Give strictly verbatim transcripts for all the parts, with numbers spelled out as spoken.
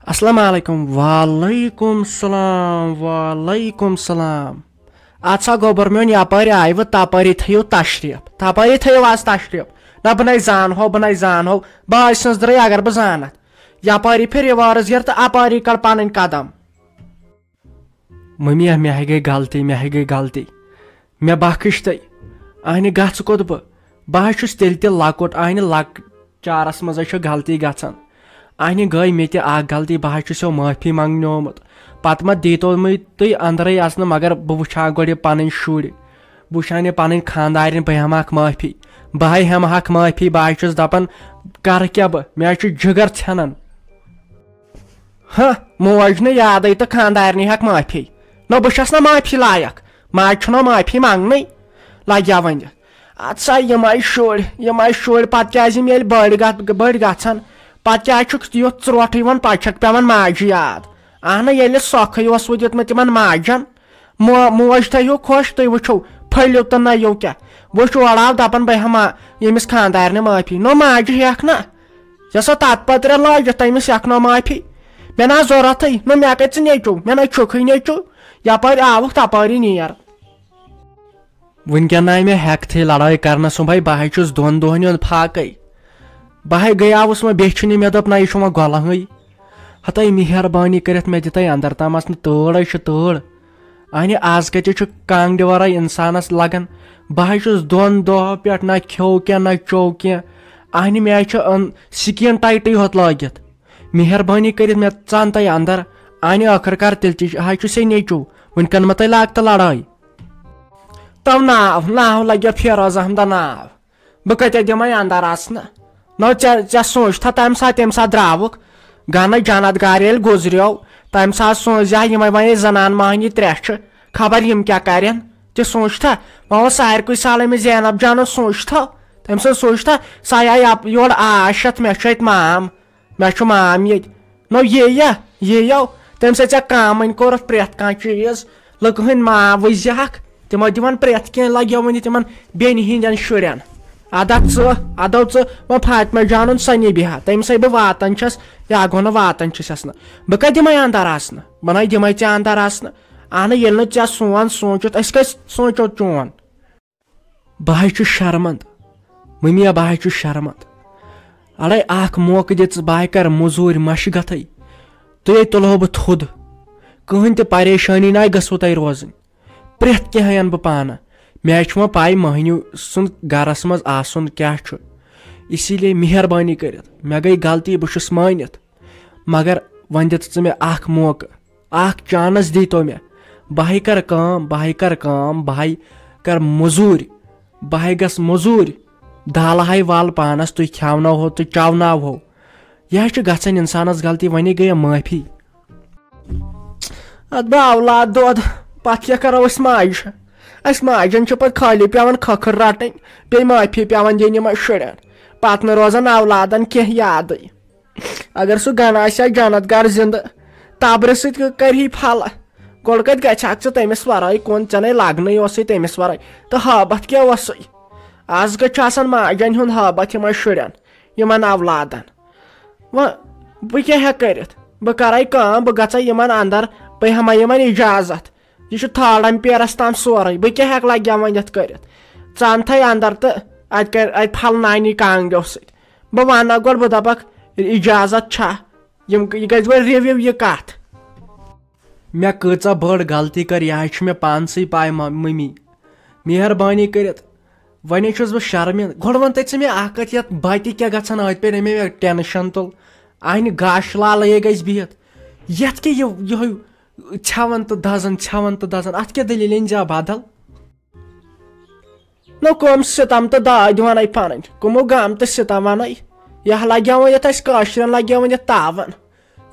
السلام علیکم۔ وعلیکم السلام، وعلیکم السلام۔ اَدٕ سا گوٚبُر میون، یپٲرۍ آیوٕ، تپٲری تھٲیِو تشریف، تپٲری تھٲیِو آز تشریف۔ نہ بہٕ نے زانہو، بہٕ نے زانہو، بہٕ آسہِ سٕنٛز درٕے اگر بہٕ زانتھ۔ یپٲری پھِر reverse gear تہٕ اپٲری کڑ پنٕنۍ قدم۔ مٔمی، مےٚ ہے گٔے غلطی، مےٚ ہے گٔے غلطی، مےٚ بخش تہٕ۔ اہنہِ گژھ کوٚت بہٕ؟ بہٕ حظ چھُس تیٚلہِ تہِ لۄکُٹ، اہنہِ لۄکچارس منٛز حظ چھِ غلطی گژھان۔ اہنہِ گٔے مےٚ تہِ اکھ غلطی، بہٕ حظ چھُسو معٲفی منٛگنہِ آمُت۔ پتہٕ ما دیٖتو مےٚ تُہۍ اندرے اژنہٕ، مگر بہٕ وٕچھٕ ہا گۄڈٕ یہِ پنٕنۍ شُرۍ، بہٕ وٕچھٕ ہا یہِ پنٕنۍ خانٛدارِنۍ، بہٕ ہٮ۪مہٕ ہاکھ معٲفی، بہٕ ہے ہٮ۪مہٕ ہاکھ معٲفی، بہٕ حظ چھُس دپان کرٕ کیٛاہ بہٕ، مےٚ حظ چھُ جگر ژھٮ۪نان۔ ہہ، موج نہٕ یادٕے تہٕ خانٛدارنہِ ہٮ۪کھ معٲفی۔ نہ، بہٕ چھَس نہ معٲفی لایق۔ ماجہِ چھُنہ معٲفی منٛگنٕے۔ لَگیٛا وۄنۍ۔ اَدٕ سا یِمَے شُرۍ، یِمَے شُرۍ، پَتہٕ کیٛازِ یِم ییٚلہِ بٔڑۍ گژھ-، بٔڑۍ گژھن، پَتہٕ کیٛازِ چھُکھ یُتھ ژرٛوٹھ یِوان، پَتہٕ چھَکھ پٮ۪وان ماجہِ یاد۔ اَہنہٕ، ییٚلہِ سۄکھٕے اوسوٕ دیُتمُت تِمَن ماجَن، مو-، موج تھٲیِو خۄش، تُہۍ وٕچھِو، پھٔلِو تہٕ نَیِو کیٛاہ۔ وٕچھ، اورٕ آو دَپان، بہٕ ہٮ۪مہٕ ہا ییٚمِس خانٛدارنہِ معٲفی۔ نہ، ماجہِ ہٮ۪کھ نہ۔ یۄس سۄ تتھ پترِ لٲجِتھ تٔمِس یکھ نہ معافی۔ مےٚ نہ ضروٗرتھٕے، نہ مےٚ کتہِ ژٕ نیٚچو، مےٚ نہ چھُکھٕے نیٚچو۔ یپٲرۍ آوُکھ تپٲری نیر۔ وٕنکٮ۪ن نہ مےٚ ہٮ۪کتھٕے لڑٲے کرنس، صُبحے بہٕ ہے چھُس دۄن دۄہن ہُنٛد فاقے۔ بہٕ ہے گٔیاوُس وۄنۍ بیٚچھنہِ، مےٚ دوٚپ نہ یہِ چھُ وۄنۍ گۄلہٕے۔ ہتے مہربٲنی کٔرِتھ مےٚ دِتَے اندر تامس نہٕ تٲر ہے چھِ تٲر۔ اہنہِ آز کتہِ چھُ کانٛگرِ ورٲے انسانس لگان؟ بہٕ حظ چھُس دۄن دۄہو پٮ۪ٹھ نہ کھیوٚو کینٛہہ نہ چوٚو کینٛہہ۔ اہنہِ مےٚ حظ چھُ أن-، skin tightٕے ہوت لٲگِتھ۔ مہربٲنی کٔرِتھ مےٚ ژان تۄہہِ اندر۔ اہنہِ ٲخٕر کار تیٚلہِ تہِ حظ چھُ سے نیٚچو۔ وٕنۍ کَن مہ تۄہہِ لاگتہٕ لڑٲے۔ تو ناو، ناو لگیو فیروز احمدہ ناو۔ بہٕ کتہِ دِمے اندر اژنہٕ؟ نو ژےٚ، ژےٚ سوٗنٛچتھا تمہِ ساتہٕ، تمہِ ساتہٕ درٛاوُکھ گنہٕ جنت گار ییٚلہِ گُزریو، تمہِ ساتہٕ سوٗنٛچ زِ ہا یِمے وۄنۍ زنان مۄہنی ترٛےٚ چھِ، خبر یِم کیٛاہ کرن؟ تہِ سوٗنٛچتھا؟ وۄنۍ اوس سارِکُے سالے مےٚ زینب جانُن سوٗنٛچتھا؟ تٔمۍ سٕنٛز سوٗنٛچتھا؟ سۄ آیہِ اپ-، یورٕ آش ہٮ۪تھ، مےٚ چھُ اتہِ مام۔ مےٚ چھُ مام ییٚتہِ۔ نو یہِ یا، یہِ یو، تٔمۍ سۭتۍ ژےٚ کامن کوٚرُتھ پرٛٮ۪تھ کانٛہہ چیٖز۔ لُکہٕ ہٕنٛدۍ ماوٕے زِ ہکھ، تِمو دِوان پرٛٮ۪تھ کینٛہہ لگیو وۄنۍ تِمن بیٚنہِ ہٕنٛدٮ۪ن شُرٮ۪ن۔ ادا ژٕ، ادو ژٕ، وۄنۍ فاطمہ جانُن سۄ نِبہِ ہا، تٔمۍ سۭتۍ بہٕ واتان چھَس، یا گوٚو نہٕ واتان چھِس یَس نہٕ۔ بہٕ کتہِ دِمے اندر اژنہٕ؟ بہٕ نَے دِمے ژےٚ اندر اژنہٕ۔ اہنہٕ، ییٚلہِ نہٕ ژےٚ سون سونٛچُتھ، أسۍ کتہِ سونٛچو چون؟ بہٕ حظ چھُس شرمند۔ مٔمیا، بہٕ حظ چھُس شرمند۔ اڑے اکھ موقعہٕ دِ ژٕ، بہٕ ہاے کرٕ موٚزوٗرۍ مشگتھے۔ تُہۍ ہے تُلہو بہٕ تھوٚد۔ کٕہٕنۍ تہِ پریشٲنی ناے گٔژھوٕ تۄہہِ روزٕنۍ۔ پرٛٮ۪تھ کینٛہہ انہٕ بہٕ پانہٕ۔ مےٚ حظ چھُ وۄنۍ پاے مٔہنیو سُنٛد گرس منٛز آسُن کیٛاہ چھُ۔ اسی لیے مہربٲنی کٔرِتھ، مےٚ گٔے غلطی، بہٕ چھُس مٲنِتھ۔ مگر وۄنۍ دِژ ژٕ مےٚ اکھ موقعہٕ۔ اکھ chance دیٖتو مےٚ۔ بہٕ ہاے کرٕ کٲم، بہٕ ہاے کرٕ کٲم، بہٕ ہاے کرٕ موٚزوٗرۍ، بہٕ ہاے گژھٕ موٚزوٗرۍ، دالہٕ ہاے والہٕ پانس، تُہۍ کھیاوناوہو تہٕ چاوناوہو۔ یہِ حظ چھِ گژھان انسانس غلطی، وۄنۍ گٔیے معٲفی۔ ادٕ بہٕ اولاد دۄد، پتہٕ کیٛاہ کرو أسۍ ماجہِ؟ اسہِ ماجٮ۪ن چھِ پتہٕ خٲلی پٮ۪وان کھٔکھٕر رٹٕنۍ، بیٚیہِ معٲفی پٮ۪وان دِنۍ یِمن شُرٮ۪ن، پتہٕ نہٕ روزان اولادن کینٛہہ یادٕے۔ اگر سُہ گنہٕ آسہِ ہا جنت گار زندٕ، تبرِ سۭتۍ کرِ ہی پھلہٕ۔ گۄڈٕ کتہِ گژھِ ہاکھ ژٕ تٔمِس ورٲے؟ کُن ژےٚ نے لگنٕے اوسُے تٔمِس ورٲے، تہٕ ہٲبتھ کیٛاہ اوسُے؟ از کتہِ چھُ آسان ماجن ہُنٛد ہٲبتھ یِمن شُرٮ۪ن، یِمن اولادن؟ وۄنۍ بہٕ کیٛاہ ہٮ۪کہٕ کٔرِتھ؟ بہٕ کرے کٲم، بہٕ گژھے یِمن اندر، بہٕ ہٮ۪مے یِمن اجازت۔ یہِ چھُ تھٲڈ امپیرس تام سورُے، بہٕ کیٛاہ ہٮ۪کہٕ لگیا وۄنۍ یتھ کٔرِتھ؟ ژٕ انتھے اندر تہٕ اتہِ کر، اتہِ پھل نانی کانٛگریو سۭتۍ۔ بہٕ ونہٕ گۄڈٕ، بہٕ دپکھ اجازت چھا؟ یِم، یہِ گژھِ گۄڈٕ review یہِ کتھ۔ مےٚ کۭژاہ بٔڑ غلطی کٔر، یہِ حظ چھِ مےٚ پانسٕے پاے، م-، مٔمی۔ مہربٲنی کٔرِتھ، وۄنۍ حظ چھُس بہٕ شرمندٕ۔ گۄڈٕ ون تہٕ ژٕ مےٚ اکھ کتھ، یتھ بتہِ کیٛاہ گژھان، أتھۍ پٮ۪ٹھ مےٚ ٹینشن تُل۔ اہنہِ گاشہِ لالے گژھِ بِہِتھ۔ یتھ کیٛاہ یہِ، یِہوے ژھٮ۪وان تہٕ دزان، ژھٮ۪وان تہٕ دزان، اتھ کیٛاہ دٔلیٖل؟ أنۍ زِ بدل۔ نو کٕم ستم تہٕ دٲدۍ ونَے پنٕنۍ، کٕمو غم تہٕ ستم ونَے؟ یہِ لگیاوان یتھ اسہِ کٲشرٮ۪ن لگیاوان یتھ تاون۔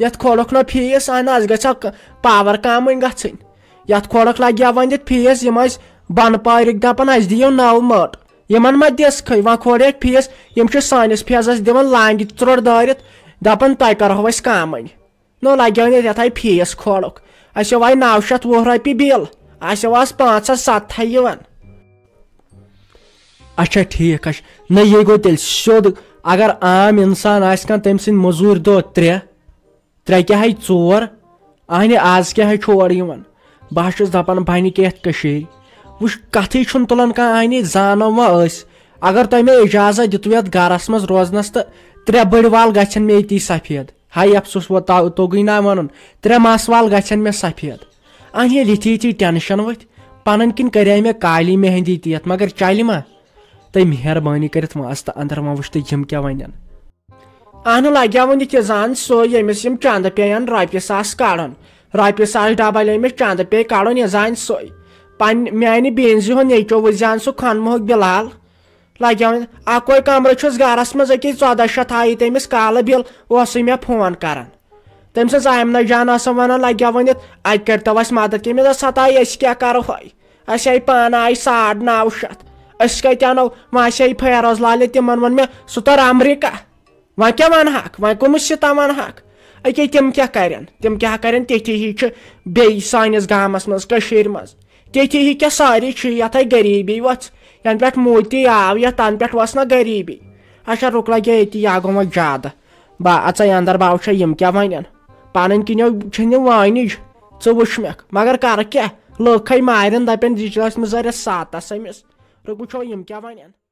یتھ کھولُکھ نہ فیس، اہن اسہِ گژھِ ہا ک-، پاور کامٕنۍ گژھٕنۍ۔ یتھ کھولُکھ لگیاوان یتھ فیس، یِم ٲسۍ بۄنہٕ پارٕکۍ دپان اسہِ دِیِو نٔو مٔٹ۔ یِمن ما دِژکھٕے، وۄنۍ کھولہِ یتھ فیس، یِم چھِ سٲنِس فیسس دِوان لانگہِ ژرٛوٹ دٲرِتھ، دپان تۄہہِ کرہو أسۍ کامٕنۍ۔ نو لگیو نہٕ یتھ آیہِ فیس کھولُکھ۔ اسہِ آیہِ نو شیٚتھ وُہ رۄپیہِ بِل، اسہِ آسہٕ پانٛژھ ہتھ ستتھے یِوان۔ اچھا ٹھیٖک، اچھا۔ نہ، یہِ گوٚو تیٚلہِ سیوٚد۔ اگر عام انسان آسہِ کانٛہہ، تٔمۍ سٕنٛدۍ مٔزوٗرۍ دۄہ ترٛےٚ، ترٛےٚ کیٛاہ ہے ژور؟ اہنہِ، آز کیٛاہ ہے چھُ اورٕ یِوان؟ بہٕ ہا چھُس دَپان، بَنہِ کیٛاہ یَتھ کٔشیٖرِ؟ وٕچھ، کَتھٕے چھُنہٕ تُلان کانٛہہ۔ اہنہِ، زانو وۄنۍ أسۍ۔ اگر تۄہہِ مےٚ اِجازت دِتوٕ یَتھ گَرَس منٛز روزنَس، تہٕ ترٛےٚ بٔڑۍ وال گژھن مےٚ ییٚتی سفید۔ ہاے افسوس، وۄنۍ تا-، توٚگُے نا وَنُن، ترٛےٚ مَس وال گژھن مےٚ سفید۔ اہنہِ، ییٚلہِ یِتھی یِتھی ٹٮ۪نشَن ؤتھۍ، پَنٕنۍ کِنۍ کَرے مےٚ کالی مہندی تہِ یَتھ، مگر چَلہِ ما؟ تہٕ مہربٲنی کٔرِتھ وۄنۍ اَژ تہٕ اَندَر، وۄنۍ وٕچھ تہٕ یِم کیٛاہ وَنَن۔ اہنہِ، لگیاوُن یہِ کہِ زن سُہ، ییٚمِس یِم چندٕ پیٚیَن رۄپیہِ ساس کڑُن۔ رۄپیہِ ساس ڈبل ییٚمِس چندٕ پیٚیہِ کڑُن، یہِ زانہِ سُے۔ پن-، میانہِ بیٚنزِ ہُنٛد نیٚچو وٕچھ زن سُہ کھۄنہٕ موہُک بلال۔ لگیاوُن، اکوے کمرٕ چھُس گرس منٛز، أکِس ژۄدہ شیٚتھ آیہِ تٔمِس کالہٕ بِل، اوسُے مےٚ فون کران۔ تٔمۍ سٕنٛز آمنہ جان ٲسٕم ونان، لگیاوُن یِتھ، اتہِ کٔرتو اسہِ مدد، کٔمِس دپس، ہتا أسۍ کیٛاہ کرو ہے؟ اسہِ آیہِ پانہٕ آیہِ ساڑ نو شیٚتھ۔ أسۍ کتہِ انو؟ وۄنۍ آسہِ ہے فیروز لالہِ، تِمن ووٚن مےٚ، سُہ تر امریکہ۔ وۄنۍ کیٛاہ ونہٕ ہاکھ؟ وۄنۍ کٕمس سۭتۍ ونہٕ ہاکھ؟ أکے تِم کیٛاہ کرن؟ تِم کیٛاہ کرن؟ تِتھی ہی چھِ بیٚیہِ سٲنِس گامس منٛز، کٔشیٖرِ منٛز۔ تِتھی ہی کیٛاہ سٲری چھِ، یتھ آے غریٖبی ؤژھ، ینہٕ پٮ۪ٹھ مودی آو یتھ، تنہٕ پٮ۪ٹھ ؤژھ نہ غریٖبی۔ اچھا، رُک، لگے أتی، یا گوٚو وۄنۍ زیادٕ۔ با اژے اندر، با وٕچھے یِم کیٛاہ ونن۔ پنٕنۍ کِنیو چھِنہٕ یِم وٲنِج، ژٕ وٕچھ مےٚ۔ مگر کرٕ کیٛاہ؟ لُکھ ہے مارن، دپن، یہِ چھِ ٲسمٕژ زٔرِتھ ساتس أمِس۔ رُک، وٕچھو یِم کیٛاہ ونن۔